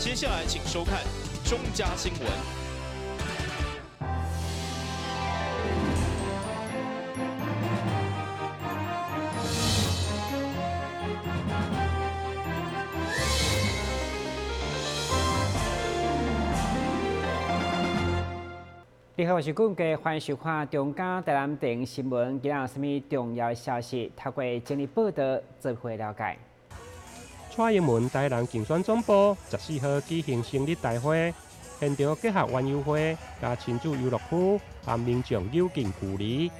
接下來請收看中嘉新聞。你好，我是冠傑，歡迎收看中嘉台南電新聞。今日有啥物重要消息？透過整理報道，做伙了解。蔡英文台南競選總部14號舉行成立大會，現場結合園遊會、佮親子遊樂區和民眾友近距離。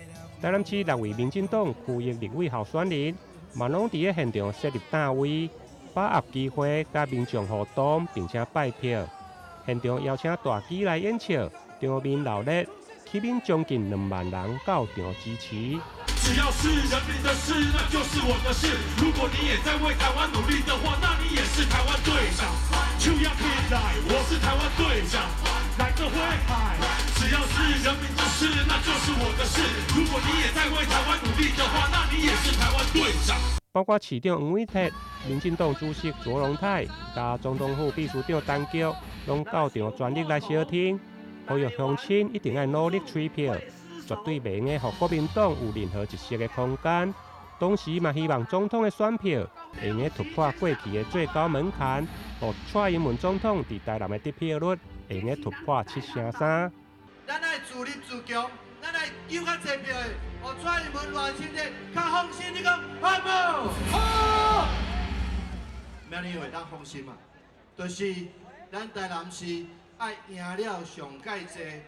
台南市6位民進黨區域立委候選人嘛攏佇咧現場設立攤位，把握機會佮民眾互動，並且拜票。現場邀請大機來演唱，場面鬧熱，吸引將近2萬人到場支持。只要是人民的事，那就是我的事。如果你也在為台灣努力的話，那你也是台灣隊長。就要起來，我是台灣隊長，來自灰海。只要是人民的事，那就是我的事。如果你也在為台灣努力的話，那你也是台灣隊長。包括市長黃偉哲、民進黨主席卓榮泰、佮總統府秘書長陳菊，攏到場全力來相挺，呼籲鄉親一定愛努力催票，絕對袂用得予國民黨有任何一席的空間。同時嘛，希望總統的選票會用得突破過去的最高門檻，予蔡英文總統佇台南的得票率會用得突破7成3。咱愛自立自強，咱愛救較濟票的，予蔡英文賴清德較放心。你講好無？好。明年會當放心嘛？就是咱台南市愛贏了上蓋濟，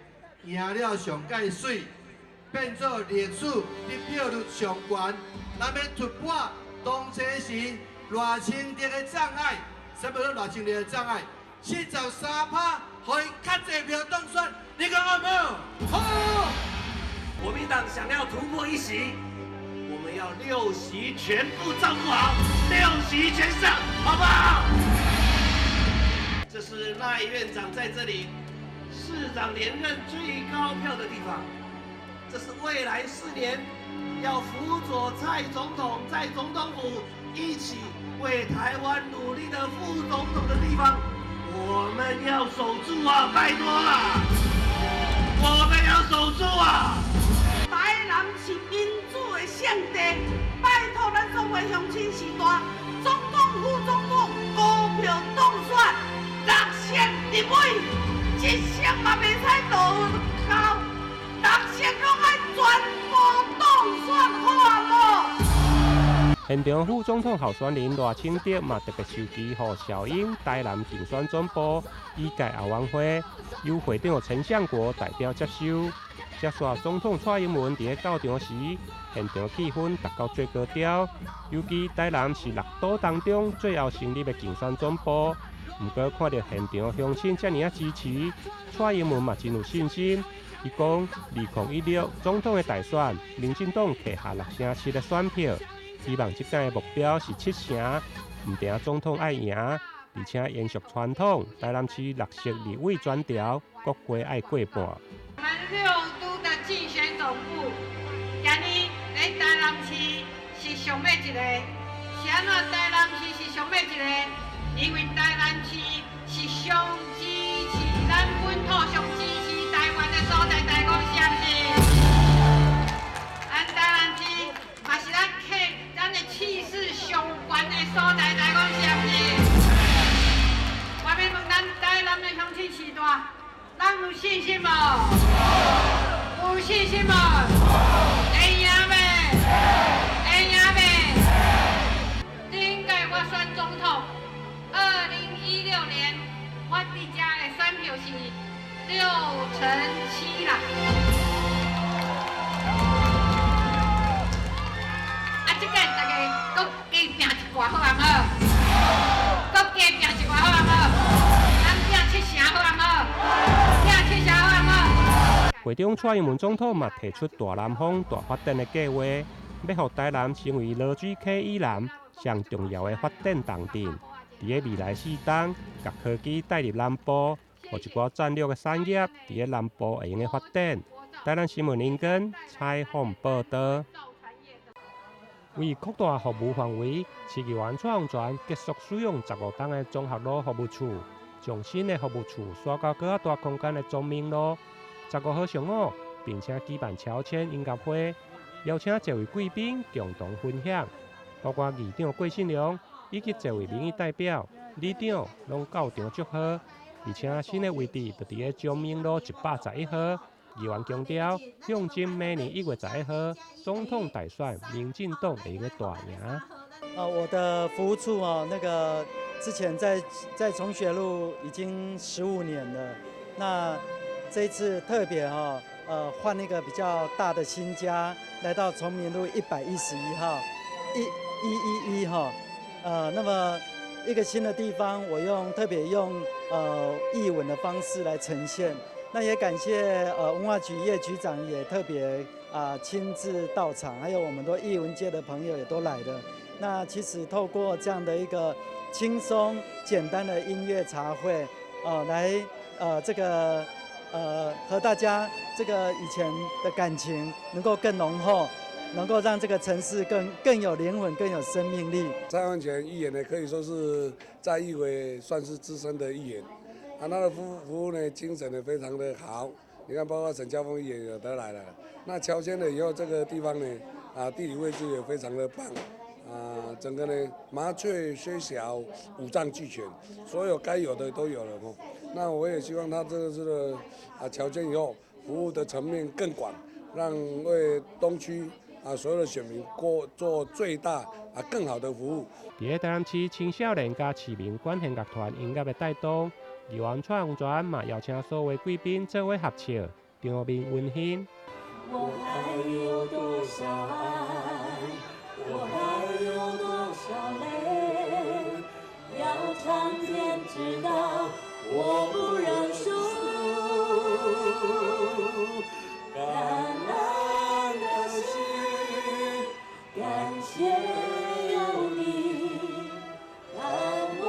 贏了上蓋媠。變做歷史得票率上懸，咱欲突破當初時賴清德的障礙，啥物叫賴清德的障礙？73%，予伊較濟票當選，你講好無？好。國民黨想要突破一席，我們要六席全部照顧好，六席全上，好不好？這是賴院長在這裡市長連任最高票的地方。這是未來4年要輔佐蔡總統在總統府一起為台灣努力的副總統的地方，我們要守住啊！拜託啦，我們要守住啊！台南是民主的聖地，拜託咱所有鄉親序大，總統、副總統高票當選，6席立委，一席嘛袂使落空。六席攏愛全部當選，好無？現場副總統候選人賴清德嘛特別授旗予小英台南競選總部以及後援會，由會長陳相國代表接收。接續總統蔡英文佇咧到場時，現場氣氛達到最高潮。尤其台南是6都當中最後成立的競選總部，毋過看著現場鄉親遮爾仔支持，蔡英文嘛真有信心。伊講，2016總統的大選，民進黨摕下6成7的選票，希望這擺的目標是7成，毋定總統愛贏，而且延續傳統，台南市6席立委全調，國會愛過半。我們六都的競選總部，今年佇台南市是上尾一個，是按怎台南市是上尾一個？因為台南市是上支持咱本土、上支持台灣的所在，大家講是毋是？咱台南市嘛是咱客、咱的氣勢上懸的所在，大家講是毋是？我欲問咱台南的鄉親序大，咱有信心無？有信心無？會贏袂？會贏袂？頂屆我選總統，2016年我佇遮的選票是6成7啦。啊，這屆大家閣加拼一寡好毋好？閣加拼一寡好毋好？咱拼7成好毋好？拼7成好毋好？會中蔡英文總統嘛提出大南方大發展的計劃，欲予台南成為濁水溪以南上重要的發展重鎮。佇咧未來4冬，共科技帶入南部，予一寡戰略的產業佇咧南部會用得發展。台南新聞林根採訪報導。為擴大服務範圍，市議員蔡洪泉結束使用15冬的綜合路服務處，從新的服務處徙到閣較大空間的崇明路，15號上午，並且舉辦喬遷音樂會，邀請濟位貴賓共同分享，包括議長郭信良以及濟位民意代表、里長攏到場祝賀，而且新的位置就佇咧崇明路111號。議員強調，向前明年1月11號總統大選，民進黨會用閣大贏。啊，我的服務處啊，那個之前在崇學路已經15年了，那這一次特別哈，換一個比較大的新家，來到崇明路111號，1111哈，那麼一個新的地方，我用特別用藝文的方式來呈現。那也感謝文化局葉局長也特別啊親自到場，還有我們多藝文界的朋友也都來了。那其實透過這樣的一個輕鬆簡單的音樂茶會，來這個和大家這個以前的感情能夠更濃厚，能夠讓這個城市更有靈魂、更有生命力。蔡旺全議員呢，可以說是在議會算是資深的議員。啊，他的服務呢，精神呢非常的好。你看，包括沈家峰議員也都來了。那喬遷了以後，這個地方呢，啊，地理位置也非常的棒，啊，整個呢麻雀雖小，五臟俱全，所有該有的都有了吼。那我也希望他這個啊喬遷以後，服務的層面更廣，讓為東區啊所有的選民過做最大啊更好的服務。佇咧台南市青少年佮市民管弦樂團音樂的帶動，議員蔡旺全嘛邀請所有貴賓做伙合唱，場面溫馨。我還有多少愛？我還有多少淚？要蒼天知道，我不認輸。感恩的心，感謝有你伴我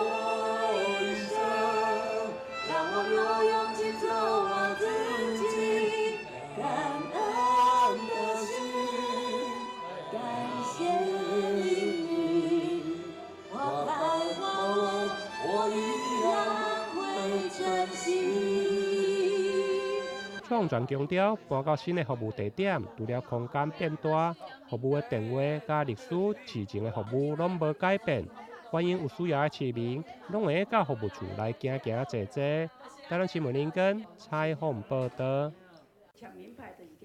一生，讓我有勇氣做我自己。感恩的心，感謝命運，花開花落，我一樣會珍惜。蔡旺全強調，搬到新的服務地點，除了空間變大，服務的電話佮律師、市政的服務攏無改變。歡迎有需要的市民，攏會到服務處來行行坐坐。台南新聞林根採訪報導。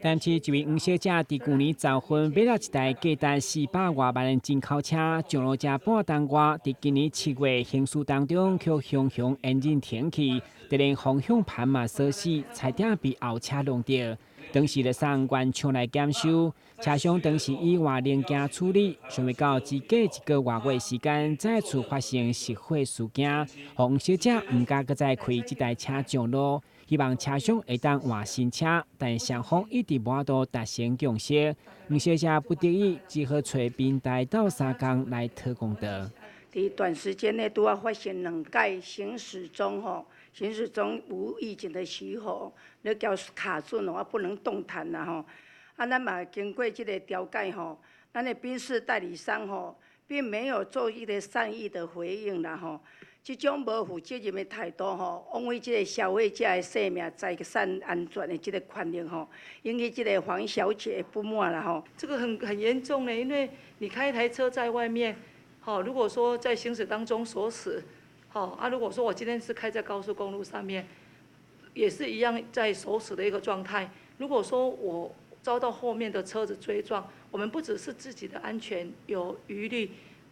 但是，一位黃小姐佇舊年十月份買了一台價值400外萬的進口車，上路才半冬外，佇今年7月行駛當中，卻雄雄引擎停去，就連方向盤嘛鎖死，差點被後車挏著。當時就送原廠來檢修，車商當時以換零件處理，想袂到只過一個外月時間，再次發生失火事件，黃小姐毋敢閣再開這台車上路，希望車商會當換新車，但雙方一直無法度達成共識。黃小姐不得已，只好揣平台鬥相共來討公道。佇短時間內拄仔發生兩擺行駛中吼，行駛中無預警的熄火，你叫卡住了，我不能動彈啦吼。啊，咱嘛經過這個調解吼，咱的賓士代理商吼，並沒有做一個善意的回應啦吼。這種無負責任的態度吼，枉費這個消費者的生命財產安全的這個權利吼，引起這個黃小姐的不滿啦吼。這個很嚴重咧，因為你開一台車在外面，好，如果說在行駛當中鎖死，好啊，如果說我今天是開在高速公路上面，也是一樣在鎖死的一個狀態。如果說我遭到後面的車子追撞，我們不只是自己的安全有疑慮，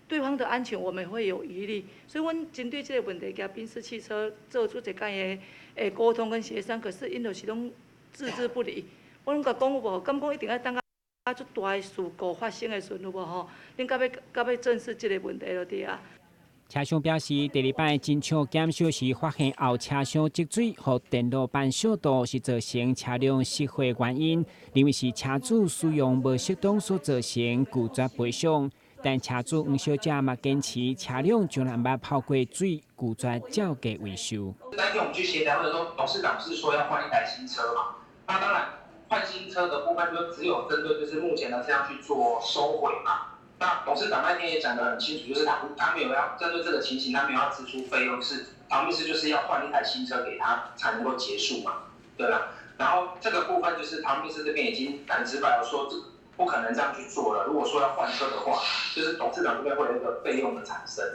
對方的安全我們會有疑慮。所以，阮針對這個問題，共賓士汽車做出一個的溝通跟協商，可是𪜶就是攏置之不理。我攏共講有無？敢講一定愛等到足大的事故發生的時陣有無吼？恁才欲正視這個問題就對啊。車商表示，第二擺進廠檢修時發現後車廂積水，予電路板燒到，是造成車輛失火原因，認為是車主使用無適當所造成，拒絕賠償。但車主黃小姐嘛堅持車輛從來毋捌泡過水，拒絕照價維修。當天我們去協調的時候，董事長是說要換一台新車嘛？那當然換新車的部分就只有針對就是目前的車輛去做收回嘛。那董事長那天也講得很清楚，就是他沒有要針對這個情形，他沒有要支出費用，是唐律師就是要換一台新車給他才能夠結束嘛，對啦。然後這個部分就是唐律師這邊已經很直白地說，這不可能這樣去做了。如果說要換車的話，就是董事長這邊會有一個費用的產生。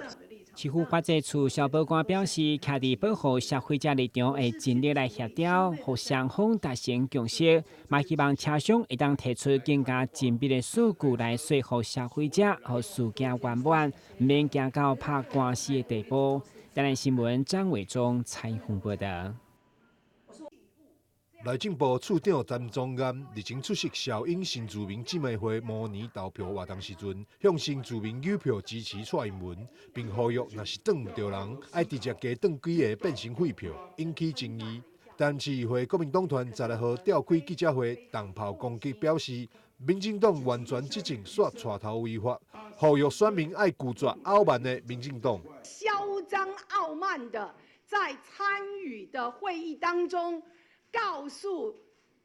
市府法制處消保官表示，徛佇保護消費者立場，會盡力來協調，予雙方達成共識，嘛希望車商會當提出更加精密的數據來說服消費者，予事件圓滿，毋免行到拍官司的地步。台南新聞張偉忠採訪報道。內政部處長陳宗彥日前出席小英新住民姊妹會模擬投票活動時陣，向新住民郵票支持蔡英文，並呼籲若是擋毋著人，愛直接加擋幾个變成廢票，引起爭議。台南市議會國民黨團16號召開記者會，重炮攻擊表示，民進黨完全執政煞帶頭違法，呼籲選民愛拒絕傲慢的民進黨。囂張傲慢的在參與的會議當中，告訴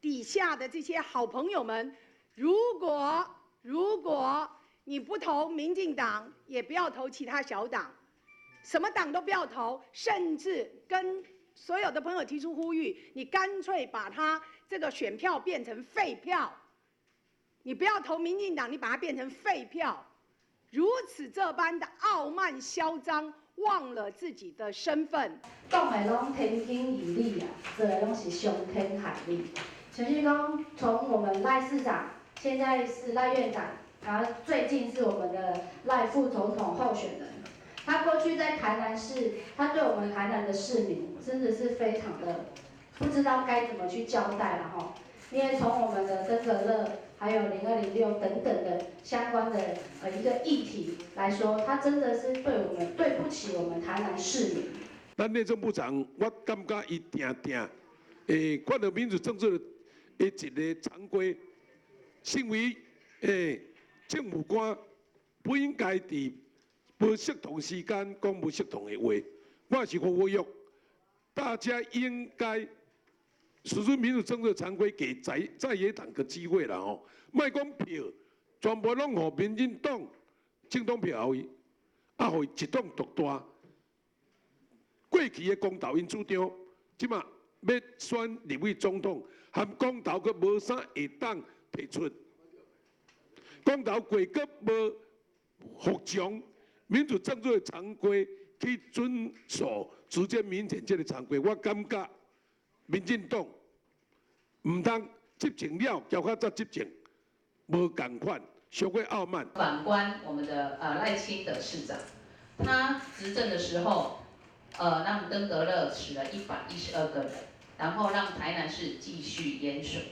底下的這些好朋友們，如果你不投民進黨，也不要投其他小黨，什麼黨都不要投，甚至跟所有的朋友提出呼籲，你乾脆把他這個選票變成廢票，你不要投民進黨，你把它變成廢票，如此這般的傲慢囂張。忘了自己的身份，講的攏天經義理啊，做的攏是傷天害理。就是講，從我們賴市長，現在是賴院長，他最近是我們的賴副總統候選人。他過去在台南市，他對我們台南的市民真的是非常的不知道該怎麼去交代了吼。因為從我們的登革熱，還有0206等等的相關的一個議題來說，他真的是對我們對不起我們台南市民。咱內政部長，我感覺伊定定會看著民主政治的一个常規，身為政務官不應該佇無適當時間講無適當的話。我是呼籲大家應該實施民主政治常規，給在野黨個機會啦吼，莫講票全部攏予民進黨政黨票予伊，啊，予伊一黨獨大。過去的公投𪜶主張，這馬欲選立委總統，含公投閣無啥會當提出，公投過閣無服從民主政治的常規去遵守直接民選這个常規，我感覺民進黨毋通執政了，交較早執政，無仝款，傷過傲慢。反觀我們的賴清德市長，他執政的時候，讓登革熱死了112個人，然後讓台南市繼續淹水，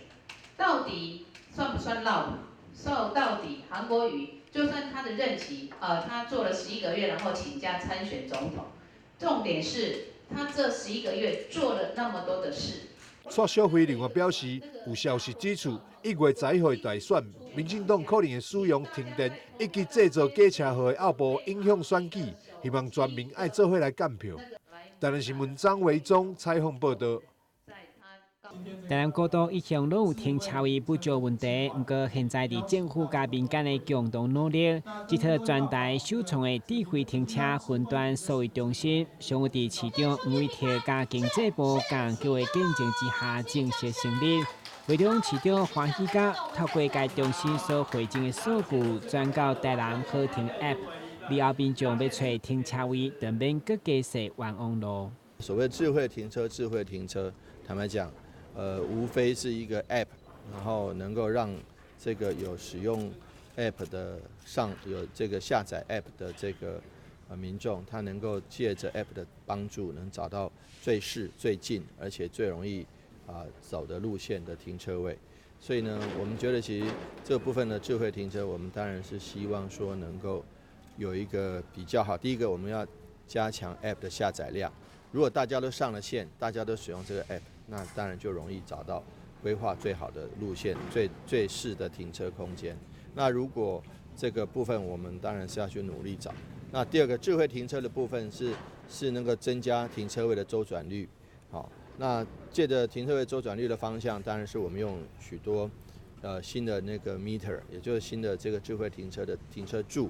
到底算不算落伍？算到底韓國瑜就算他的任期，他做了11個月，然後請假參選總統，重點是他這十一個月做了那麼多的事。蔡小輝另外表示，有消息指出，1月11號大選，民進黨可能會使用停電以及製造假車禍的奧步影響選舉，希望全民愛做伙來監票。台南新聞張維忠採訪報道。台南古都一向攏有停車位不足問題，毋過現在佇政府佮民間的共同努力，這套全台首創的智慧停車雲端數位中心，將會佇市長黃偉哲佮經濟部共橋的見證之下正式成立。會中市長歡喜甲透過該中心所匯整的數據，轉到台南好停 App，以後民眾欲揣停車位，就免閣加踅冤枉路。所謂智慧停車，智慧停車，坦白講，無非是一個 App，然後能夠讓這個有使用 App 的上有這個下載 App 的這個民眾，他能夠借著 App 的幫助，能找到最適、最近，而且最容易走的路線的停車位。所以呢，我們覺得其實這部分的智慧停車，我們當然是希望說能夠有一個比較好。第一個，我們要加強 App 的下載量。如果大家都上了線，大家都使用這個 App，那當然就容易找到規劃最好的路線、最最適的停車空間。那如果這個部分，我們當然是要去努力找。那第二個智慧停車的部分是能夠增加停車位的周轉率。好，那借著停車位周轉率的方向，當然是我們用許多新的那个 meter，也就是新的这个智慧停车的停车柱，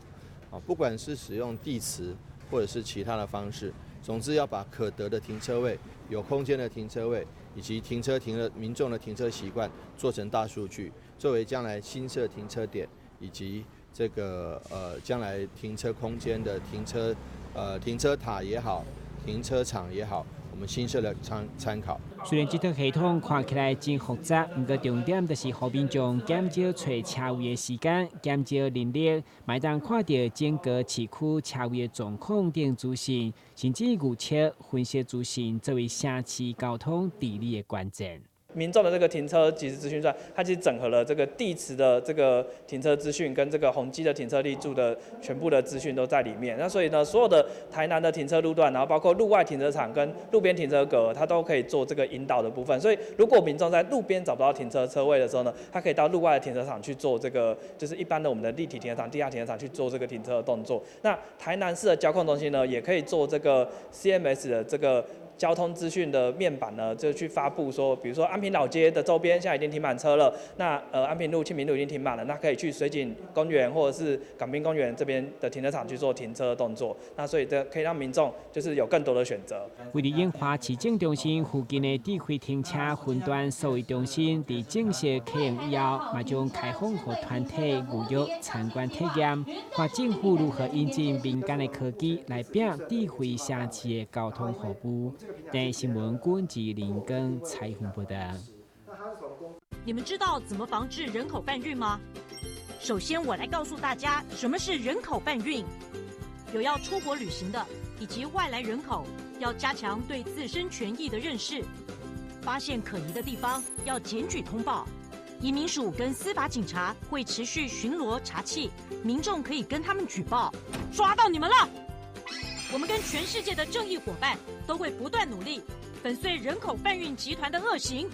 啊，不管是使用地磁或者是其他的方式，总之要把可得的停车位、有空间的停车位以及停车停的民众的停车习惯做成大数据，作为将来新设停车点以及这个将来停车空间的停车塔也好，停车场也好，我们新设的参考。虽然这套系统看起来真复杂，不过重点就是予民众减少揣车位的时间，减少人力，嘛会当看著整个市区车位的状况等资讯，甚至预测分析资讯，作为城市交通治理的关键。民众的这个停车即时资讯站，它其实整合了这个地磁的这个停车资讯，跟这个宏基的停车立柱的全部的资讯都在里面。那所以呢，所有的台南的停车路段，然后包括路外停车场跟路边停车格，它都可以做这个引导的部分。所以如果民众在路边找不到停车车位的时候呢，他可以到路外的停车场去做这个，就是一般的我们的立体停车场、地下停车场去做这个停车的动作。那台南市的交控中心呢，也可以做这个 CMS 的这个交通资讯的面板呢，就去发布说，比如说安平老街的周边现在已经停满车了，那安平路、庆平路已经停满了，那可以去水井公园或者是港滨公园这边的停车场去做停车动作。那所以这可以让民众就是有更多的选择。位于永华市政中心附近的智慧停车云端数位中心，伫正式启用以后，嘛将开放予团体预约参观体验，看政府如何引进民间的科技来拼智慧城市的交通服务。电视新闻郭志林跟彩虹报道。你们知道怎么防治人口贩运吗？首先，我来告诉大家什么是人口贩运。有要出国旅行的以及外来人口，要加强对自身权益的认识。发现可疑的地方要检举通报。移民署跟司法警察会持续巡逻查缉，民众可以跟他们举报。抓到你们了！我们跟全世界的正义伙伴都会不断努力，粉碎人口贩运集团的恶行。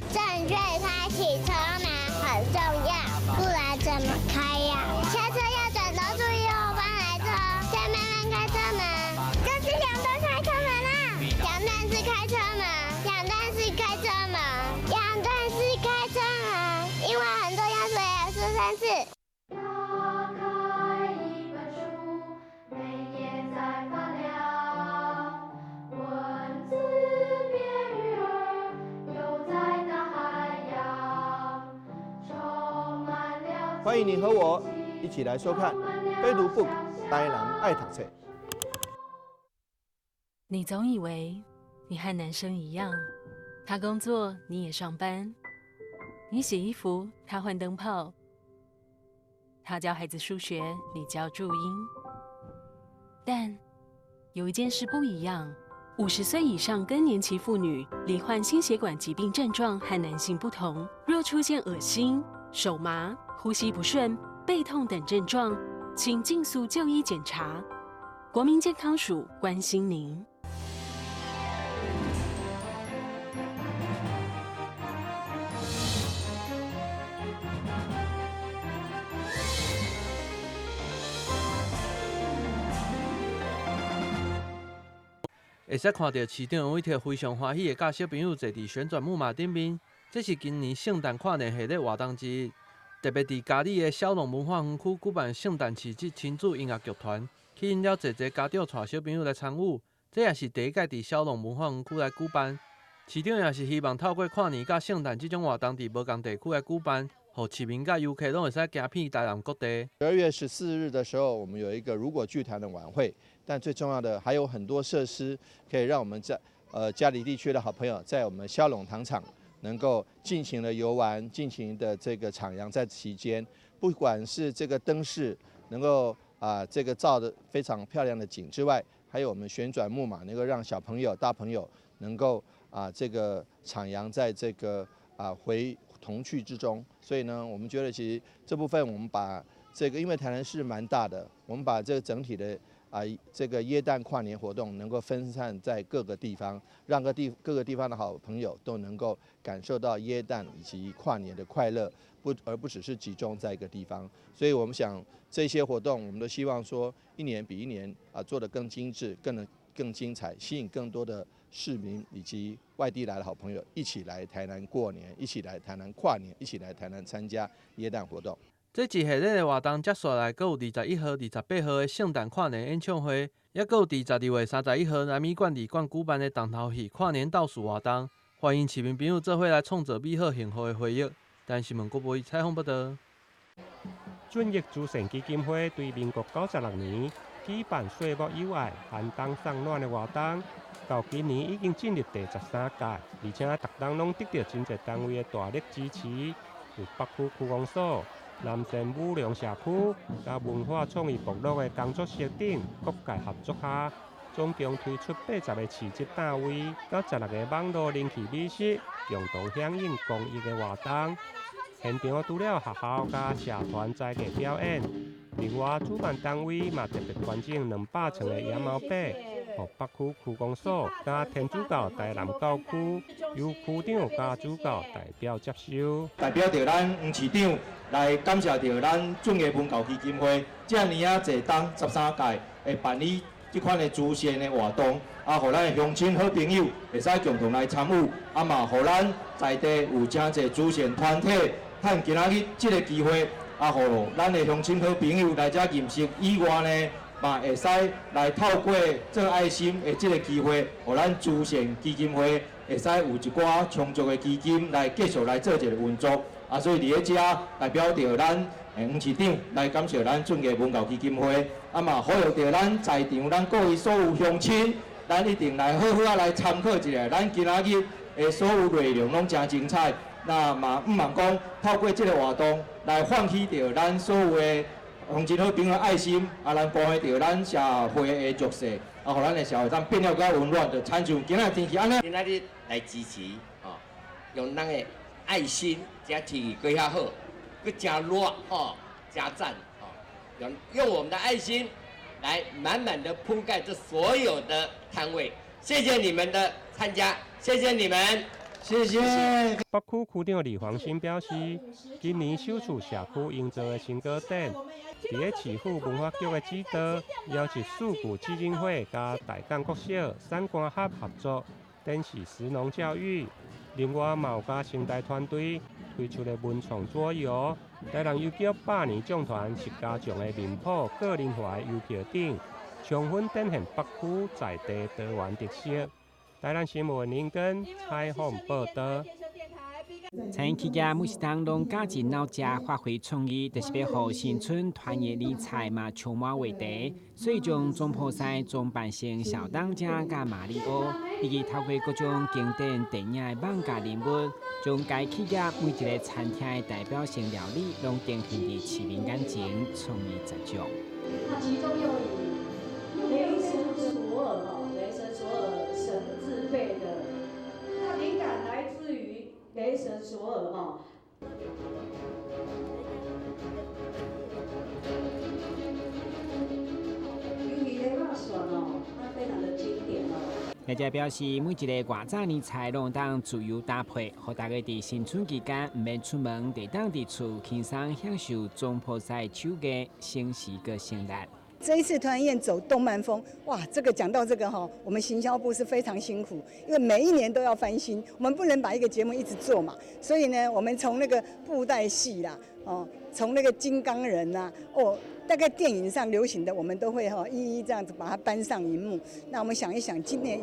正确开启车门很重要，不然怎么开呀？下车要转头注意后方来车，再慢慢开车门，这是两段开车门啦，两段式开车门，两段式开车门，两段式开车门，因为很重要，所以要说三次。打开一本书，每页在发亮，文字变鱼儿，游在大海洋，充满了。欢迎你和我一起来收看《非读 book 台南爱读册》。你总以为你和男生一样，他工作你也上班，你洗衣服他换灯泡，他教孩子数学你教注音。但有一件事不一样：50岁以上更年期妇女罹患心血管疾病症状和男性不同，若出现恶心、手麻、呼吸不顺、背痛等症状，请尽速就医检查。国民健康署关心您。会使看著市长委托非常欢喜的佮小朋友坐佇旋转木马顶面，这是今年圣诞跨年系列活动之一。特别伫佳里的小农文化园区举办圣诞市集亲子音乐剧团，吸引了济济家长带小朋友来参与。这也是第一届伫小农文化园区来举办。市长也是希望透过跨年佮圣诞这种活动，伫无仝地区来举办，予市民佮游客拢会使行遍台南各地。12月14日的时候，我们有一个如果剧团的晚会，但最重要的还有很多设施可以让我们在佳里地区的好朋友在我们骁龙糖厂能够尽情的游玩，尽情的这个徜徉在其间。不管是这个灯饰能够这个造的非常漂亮的景之外，还有我们旋转木马能够让小朋友、大朋友能够这个徜徉在这个回童趣之中。所以呢，我们觉得其实这部分我们把这个，因为台南市蛮大的，我们把这个整体的啊，這個耶誕跨年活動能夠分散在各個地方，讓各個地方的好朋友都能夠感受到耶誕以及跨年的快樂，而不只是集中在一個地方。所以我們想這些活動，我們都希望說一年比一年啊做得更精緻、更精彩，吸引更多的市民以及外地來的好朋友一起來台南過年，一起來台南跨年，一起來台南參加耶誕活動。這一系列的活動接紲來，閣有21號、28號的聖誕跨年演唱會，抑閣有佇12月31號南米館二館舉辦的重頭戲跨年倒數活動，歡迎市民朋友做伙來創造美好幸福的回憶。台視新聞郭博采訪報導。俊逸慈善基金會對民國96年舉辦歲末友愛寒冬送暖的活動，到今年已經進入第13屆，而且逐冬攏得著真濟單位的大力支持，有北區區公所、南山武良社區、佮文化創意部落的工作室等各界合作下，總共推出80個市集攤位，佮16個網路人氣美食，共同響應公益的活動。現場除了學校佮社團才藝表演，另外主辦單位嘛特別捐贈200床的羊毛被，予北區區公所佮天主教台南教區，由區長佮主教代表接收。代表著咱黃市長來感謝著咱俊藝文教基金會，遮爾仔濟冬13屆會辦理這款的慈善的活動，啊，予咱的鄉親好朋友會使共同來參與，啊嘛，予咱在地有誠濟慈善團體，趁今仔日這个機會，啊，予咱的鄉親好朋友來遮認識以外呢，嘛會使來透過做愛心的這个機會，予咱慈善基金會會使有一寡充足的基金來繼續來做一個運作。啊，所以佇咧遮代表著咱黃市長來感謝咱俊藝文教基金會，啊嘛呼籲著咱在場咱各位所有鄉親，咱一定來好好仔來參考一下，咱今仔日的所有內容攏誠精彩。那嘛，毋望講透過這个活動來喚起著咱所有的鄉親好朋友愛心，啊，咱關懷著咱社會的弱勢，啊，予咱的社會當變了較溫暖，就親像今仔天氣按呢。今仔日來支持，吼，用咱的愛心，遮天氣閣遐好，閣誠熱，吼，誠讚，吼，用我們的愛心來滿滿的鋪蓋這所有的攤位。謝謝你們的參加，謝謝你們。謝謝。北區區長李黃新表示，今年首次社區營造的新高點，佇咧市府文化局的指導，邀集四股基金會佮大港國小三官合合作，展示食農教育。另外，嘛有佮生態團隊推出的文創桌遊，台南郵局百年獎團釋迦獎的面譜個人化的郵票等，充分展現北區在地多元特色。台南新聞林根採訪報導。餐飲企業每一冬攏絞盡腦汁發揮創意，就是欲予新春團圓年菜嘛充滿話題。所以將總鋪師裝扮成小當家佮馬里奧，以及透過各種經典電影的網咖人物，將該企業每一个餐廳的代表性料理攏呈現佇市民眼前，創意十足。那其中又以雷神索爾哈，雷神索爾神字輩的，那靈感來自於雷神索爾哈。尤其雷肉蒜哦，它非常的經典哦。業者表示，每一个外早年菜攏當自由搭配，予大家佇新春期間毋免出門，就當佇厝輕鬆享受總鋪師手藝，省時閣省力。這一次團圓宴走動漫風，哇！這個講到這個哈，我們行銷部是非常辛苦，因為每一年都要翻新，我們不能把一個節目一直做嘛。所以呢，我們從那個布袋戲啦，哦，從那個金剛人呐，哦，大概電影上流行的，我們都會哈一一這樣子把它搬上螢幕。那我們想一想，今年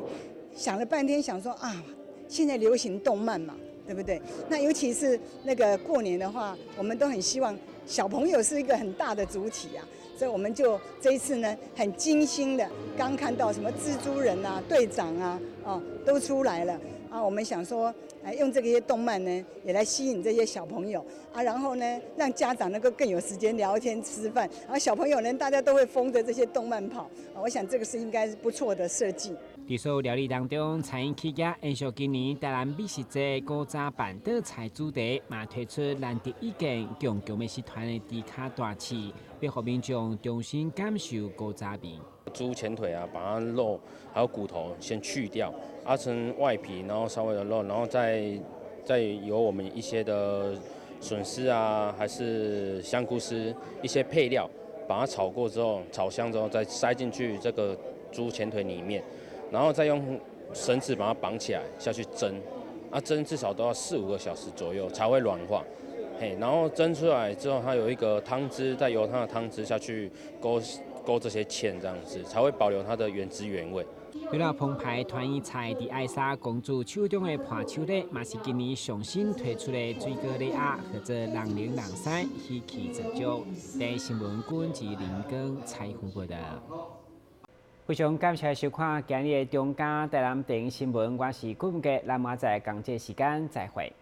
想了半天，想說啊，現在流行動漫嘛，對不對？那尤其是那個過年的話，我們都很希望小朋友是一個很大的主體啊。所以我們就這一次呢，很精心的，剛看到什麼蜘蛛人啊、隊長啊，哦，都出來了啊。我們想說，哎，用這些動漫呢，也來吸引這些小朋友啊，然後呢，讓家長能夠更有時間聊天吃飯，然後小朋友呢，大家都會瘋著這些動漫跑。我想這個是應該是不錯的設計。佇所有料理當中，餐飲企業延續今年台南美食節古早辦桌菜主題，嘛推出難得一見強強美食團的豬跤大翅，欲予民眾重新感受古早味。豬前腿啊，把它肉還有骨頭先去掉，壓成外皮，然後稍微的肉，然後再由我們一些的筍絲啊，還是香菇絲一些配料，把它炒過之後，炒香之後再塞進去這個豬前腿裡面，然後再用繩子把它綁起來下去蒸，啊蒸至少都要四五個小時左右才會軟化，嘿，然後蒸出來之後，它有一個湯汁，再由它的湯汁下去勾勾這些芡，這樣子才會保留它的原汁原味。除了澎湃團圓菜，佇艾莎公主手中的伴手禮，嘛是今年上新推出的水果禮盒，號做人靈人生喜氣十足。第一新聞君及林根採訪報導。非常感謝收看今日的中嘉台南電視新聞，我是顧文傑，咱明仔載仝這時間再會。